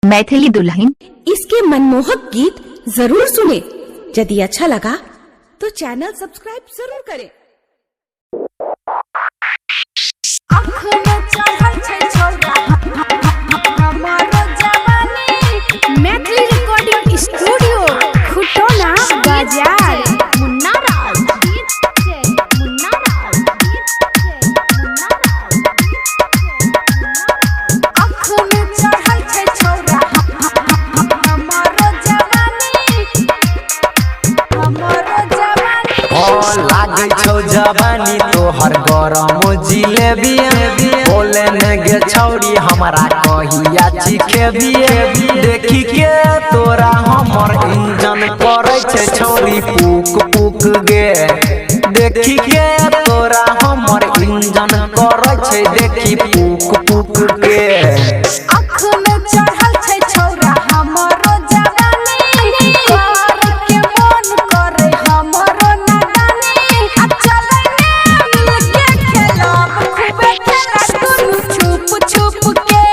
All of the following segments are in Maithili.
मैथिली दुल्हन। इसके मनमोहक गीत जरूर सुने। यदि अच्छा लगा तो चैनल सब्सक्राइब जरूर करें। मैथिली रिकॉर्डिंग स्टूडियो खुटौना बाजार। मुन्ना राज, मुन्ना राज, मुन्ना राज। अख में चढ़ल छै छौरा हमरो जवानी, हमरो जवानी। हो लागै छौ जवानी तोहर गरम जिलेबी, बोले ने गे छौरी हमरा कहिया चिखेबी। देखी के तोरा हमर इंजन करै छै छौरी पुक पुक गे। देखी के तोरा हमर इंजन करै छै देखी पुक पुक गे। अख में चढ़ल छै छौरा हमरो जवानी, कर के मन करे हमरो नादानी। आ चलै ने मिलके खेलब खूबे खेला दुनू छुप छुप के।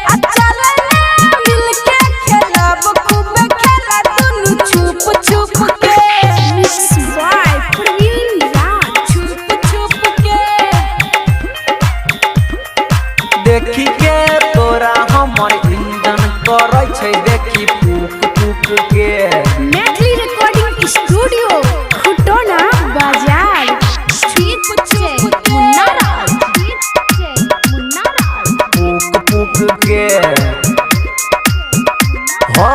आ चलै ने मिलके खेलब खूबे खेला दुनू छुप छुप के। मिक्स बाय प्रवीण राज। छुप छुप के। देखी के तोरा हमर इंजन करै छै देखी पुक पुक गे। मैथिली रिकॉर्डिंग स्टूडियो खुटौना बाजार। छुप छुप मुन्ना राज, मुन्ना राज। पुक पुक के हो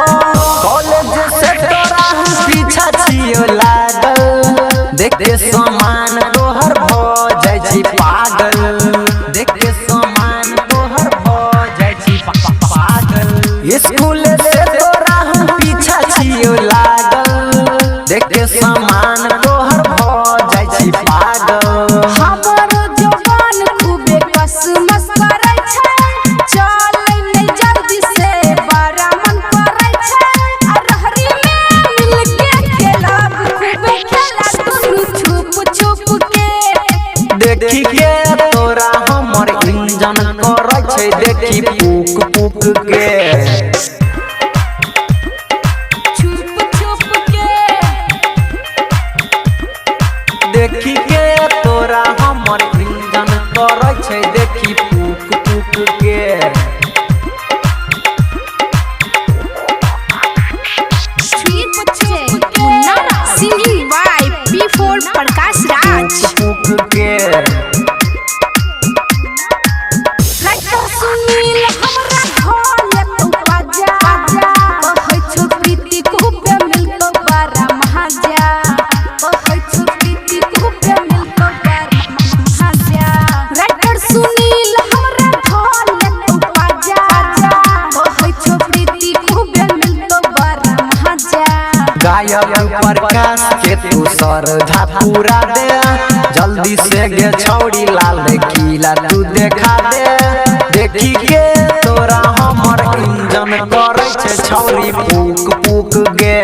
कॉलेज से तोरा हम पीछा छियो लागल, देख के सामान तोहर भ जाइ छी पागल। देख के सामान तोहर भ जाइ छी पागल। स्कूल से तोरा हम पीछा छियो लागल, देख के सामान तोहर भ जाइ छी पागल। हमरो जवान खूबे कसमस करै छै, चलै नै जल्दी से बड़ा मन करै छै। आ रहरी में मिलके खेलब खूबे खेला दुनू छुप छुप के। देखी के तोरा हमर इंजन करै छै देखी पुक पुक के। छुप छुप के। देखी के तोरा हमर इंजन करै छै देखी पुक पुक के। छुप छुप के। मुन्ना राज। Singing by P4 Prakash Raj. पुक पुक के। राइटर सुनील हमरा घर एतौ बाजा, कहै छौ प्रीति खूबे मिलतौ बड़ा महाजा। कहै छौ प्रीति खूबे मिलतौ बड़ा महाजा। राइटर सुनील हमरा घर एतौ बाजा, कहै छौ प्रीति खूबे मिलतौ बड़ा महाजा। गायक प्रकाश के तू श्रद्धा पूरा दे, जल्दी से गे छौरी लाल किला तू देखा दे। देखी के तोरा हमर इंजन करै छै छौरी पुक पुक गे।